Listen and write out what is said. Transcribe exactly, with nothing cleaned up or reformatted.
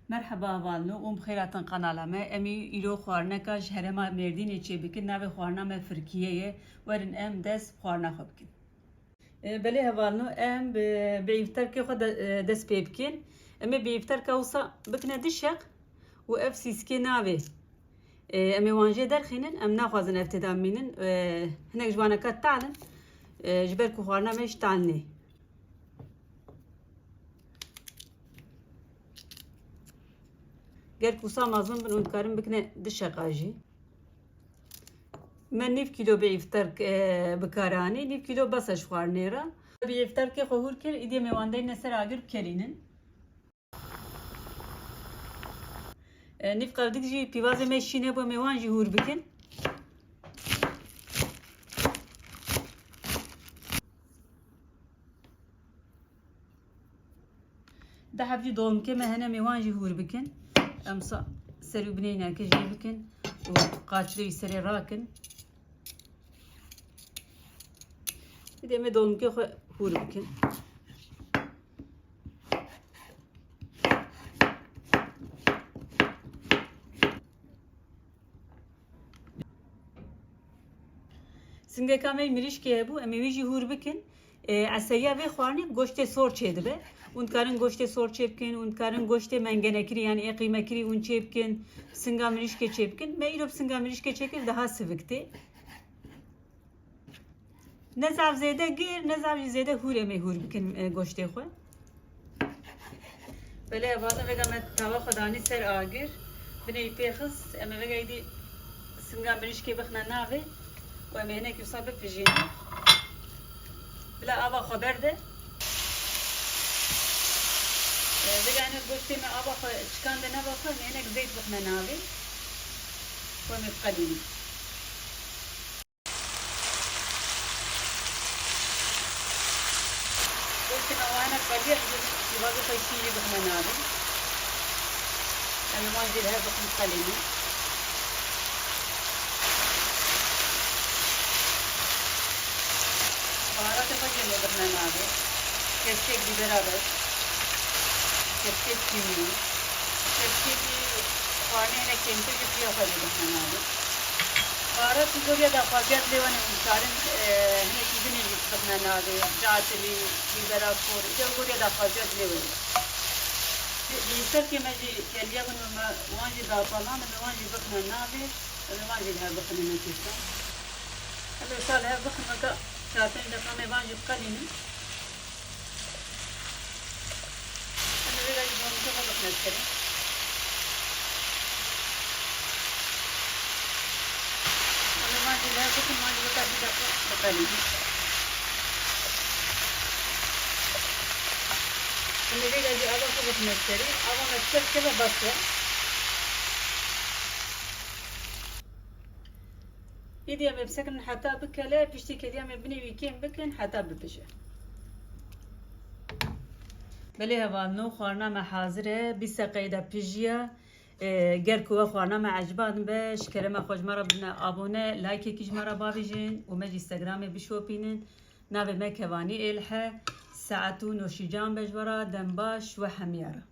Merheba hevalno, û bi xêr hatin kanala me. Em ê îro xwarineka ji herêma Mêrdînê çêbikin, navê xwarina me firkiye ye. Werin em dest bi xwarina xwe bikin. E, belê hevalno, em bi, bi îftarkê xwe de, e, dest pê bikin. Em ê bi îftarka wisa bikine du şeq û ev sîskê navê. E, em ê wan jê derxînin, em naxwazin ev tê de bimînin. E, hinek ji wan eka tal in, e, ji ber ku xwarina me jî tal nê. Ger ku wisa mezin bin, hûn dikarin bikine du şeqa jî. Me nîv kîlo bi îftar, e, bi kar anî, nîv kîlo bes e ji xwarinê re. Bi îftarkê xwe hûr kir, îdî em ê wan deyne ser agir bikerînin. E, nîv qewdik jî pîvazê me şîn hebû, em ê wan jî hûr bikin. Di heb jî dolmikê me hene, em ê wan jî hûr bikin. Em sa ser û binêyineke jê bikin û qaçirê wî serê rakin. Îdî em ê dolmikê xwe hûr bikin. Singeka me mirîşkê hebû, em ê wî jî hûr bikin. E, eseriya vê xwarinê goştê sor çêdibe. Hûn dikarin goştê sor çêbikin, hûn dikarin goştê mengenekirî, yanî ê qîmekirî hûn çêbikin, singa mirîşkê çêbikin. Me îro bi singa mirîşkê çêkir, daha sivik tê. Ne zaf zêde gir, ne zaf jî zêde hûr, em ê hûr bikin, e, goştê xwe. Belê hevalno, vêga me tava xwe danî ser agir. Binê wî pê xist, em ê vêga îdî singa mirîşkê bixine navê û em ê hinek wisa bipijînin. Bila ava xwe berde. E, vêga hinek goştê me ava xwe çikande nava xwe, em ê hinek zeyt bixine navê û em ê biqelînin. Goştê me wana qeliya, em jê şîvazê xwe şîn jî bixine navê. Em ê wan jî li hev bixin qelînin. Baharatê xwe jî em ê bixine navê. Keşkek bibera reş, keşkek kîmyon, keşkekî xwarinê hinek kêmtir jî piya xwe jî bixine navê. Baharat ji goriya daxwaziya dilê we ne, hûn dikarin, e, hinekî din jî bixine navê, catilî, bibera kor, ji goriya daxwaziya dilê we ye. Bi, bi îftarkê me jî geliya bin, me wan jî da palan, em ê wan jî bixine navê, em ê wan jî li hev bixine ne kêfan. Em ê wisa li hev bixin, weka çar pênc deqa em ê van jî biqelînin. Em ê vêga jî dolmikê xwe bixine serê. Em ê van jî li hev bixin, van jî weka du deqa biqelînin. Em ê vêga jî ava xwe bixine serê. Ava me ser keve bes e. Îdî em ê bisekinin heta bikele, piştî kediya me binê wî kêm bikin heta bipije. Belê hevalno, xwarina me hazir e, bîst deqeyê de pijiye. E, ger ku we xwarina me eciba din be, ji kerema xwe ji me re bine abone, likeekî ji me re bavêjin û me ji Instagramê bişopînin. Navê me Kevanî Êlih e. Saet û noşîcan be ji we re, dem baş we hemiya re.